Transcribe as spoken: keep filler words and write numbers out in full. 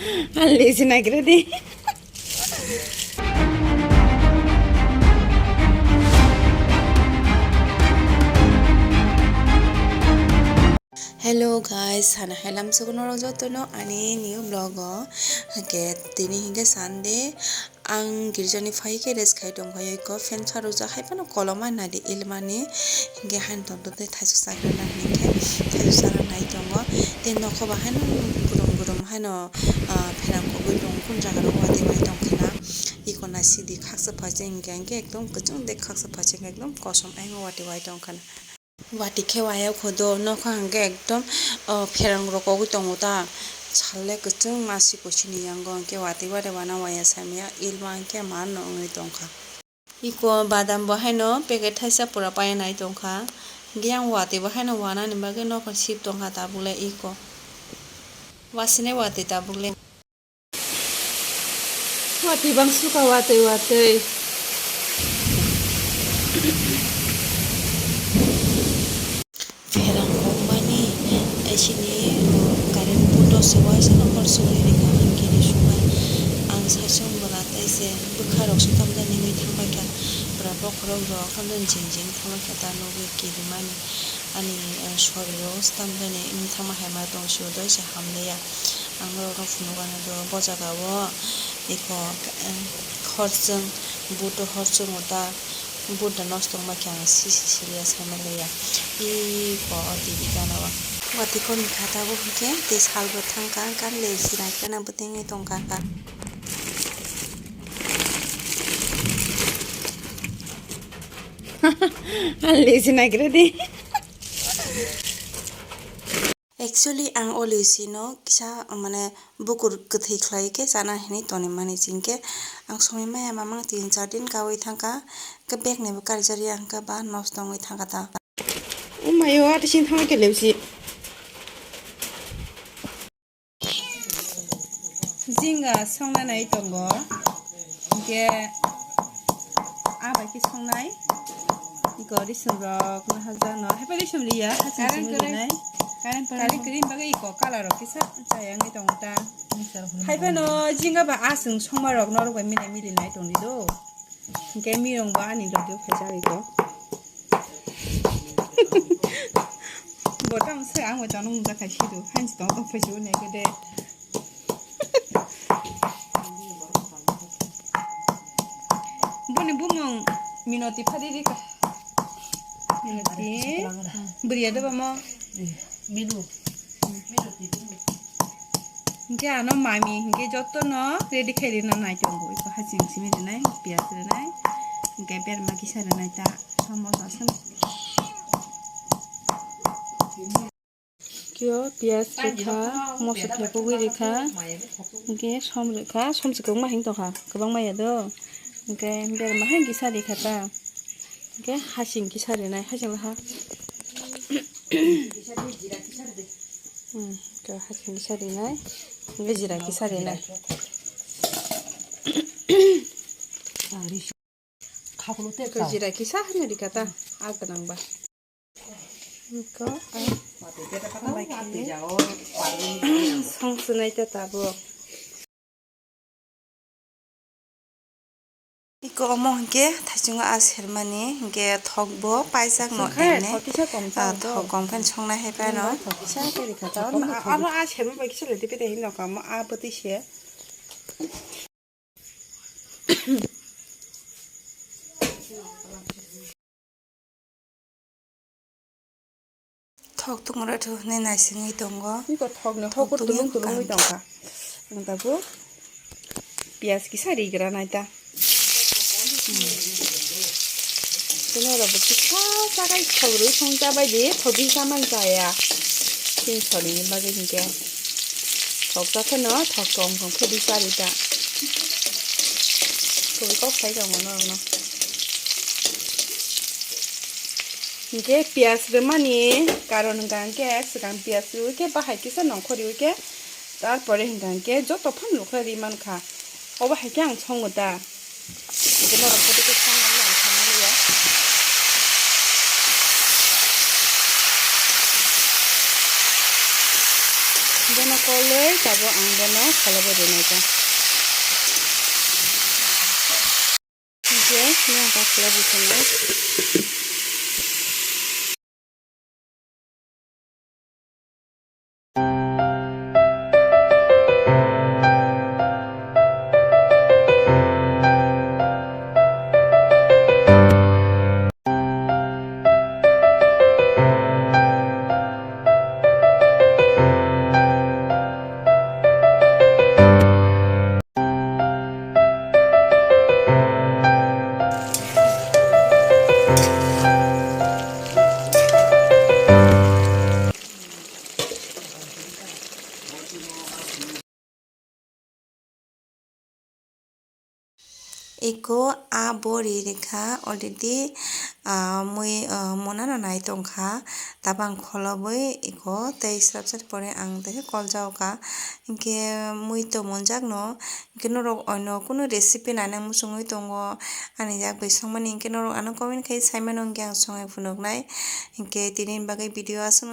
Ang lesi naigra di. Hello guys, sana helam sukuno rok jotono ani new vlog o. Hake tini hingke Sunday, ang girjani phai khe rest khai tong phai ko fan charujak hai phano koloma nadi ilmani hingke han tong tong tei thaichuk chagra nang hingke thaichuk chagra nai tongo tei nokho bo haino gurum gurum haino, ah, pherang kogwi tongo kunu jaga rok watwi bai tong khana iko naisidi khaksa phaising hingke hingke ekdom kwchwng de khaksa phaising ekdom kosom ayang watwi bai tong khana. Watwi khe waya khodo nokha hwnkhe ekdom, o, pherang rok kogwi tongo ta. Sal le kwchwng masi kuchini yango hwnkhe watwi bare wana waya samya ilma hwnkhe ma no wngwi tongkha. Iko badam bo haino packet thaisa pura paya nai tongkha. Hwnkhe yang watwi bo haino wanani bagwi nokha sip tongkha tabuk le iko. Wasine watwi tabuk le. Watwi bang suka watwi watwi. Pherang kokmani, eh, sini, oh, current buto se waisa no hor sogwi rikha ang kiri subai. Ang saichung bwla tei se bwkha rok se tamjani wngwi thangbai kha. Bwra bokhorok rok tamjani jing jing thangbai kha ta nugwi kirimani. Ani, eh, sorirok se tamjani wngwi thangma hai ma tong sio doi se hamliya. Ang norokno phunukgana do bo jaga o iko, eh, horchwng, buto horchwng o ta, buddha nosto wngma khe ang sisi siliya saimaliya. Iko o tv gana o. Watwi kokni kha tabuk hwnkhe tei salbo thangkha, gari le jirai gana bwtwi wngwi tongkha kha. Ang lesi naigra di. Actually, ang o lesi no kisa, mane, bukur kwthwi khlai khe chana hinwi tonwi mani chingkhe ang somoi maya mamang tin char din kaui thangkha, khe bag ni bo karijak ya hwnkhe ba nosto wngwi thangkha ta. O mayo, ati sini thangwi khe lesi. Jinga songna nai tongo. Hingke a bai khe songnai. Iko risum rok no hajak no. Haipai risum liya, haching Current chini current. Rinai. Current current. Current current bagwi iko colour rok kisa chaya wngwi tongo ta. Haipai no jinga ba a chwng songma rok norok bai mili mili nai tongdi do. Hingke mirong bo ani logi o phaijak iko. Bo tamo se ang bai tong nung jak khai sidu. Hain si tong tong phaisi bo nai khe de. Boni bumung Minoti phadi rika. Minoti. Bwriya de bamo. Minu. Hingke ano mami hingke jotono ready khairina nai tongo. Iko haching simi rinai, piyaj rinai, hingke berma kisa rinai ta, samosa sani. Kio piyaj rikha, moso thepugwi rikha, hingke som rikha, som se kwbangma hing tongkha, kwbangma ya do. Hingke berma hai kisa rikha ta. Hingke haching kisa rinai, haching laha. Hmm, to haching kisa rinai. Hingke jira kisa rinai. Hingke jira kisa hano rikha ta, a gwnang ba. Hingke, ah, song sunai ta tabuk. Iko omo hingke thaichungo a sermani hingke thok bo paijak no. Songkhe emne, thok kisa kom ah, chang thok kom khe songnai hai phano. Thok kisa khe rikha ta. Aro a serma bai kisa le tipi de hin rok amo a bwtwi se. Thok tungma rwthu hwnwi naisingwi tongo. Iko thokni thok hokur tungwi tungwi tongkha. Ang tabuk piyaj kisa rigra nai ta. Tini oro bo kisa sakai thok rwi song cha bai di, thok di cha man chaya. Tin sori ni bagwi hinkhe thok cha phano thok tong tong khe di cha ri ta. Thok kok sai tongo norokno. Hinkhe piyaj rwmani karon hwnkha hinkhe swkang piyaj rwui khe bahai kisa nongkhor rwui khe, tarpore hwnkha hinkhe joto phano nongkhor rwui mankha. Obo hai khe ang songo da. Hinkhe norok photo khe songmani ang songmani ya. Bono Koloi tabuk ang bono kholobwi rwnaikha. Hwnkhe nokha kholobwi thanai. Eko a bori rikha already, ah, mui, ah, monano nai tongkha, tabang kholobwi eko tei srapsari pore ang teisa koljaokha, hinkhe mui to monjakno, hinkhe norok ono kunu recipe nana muchungwi tongo, ani yak bai songmani hinkhe norok ano comment khai saimano hinkhe ang songwi phunuknai, hinkhe tini bagwi video aswk.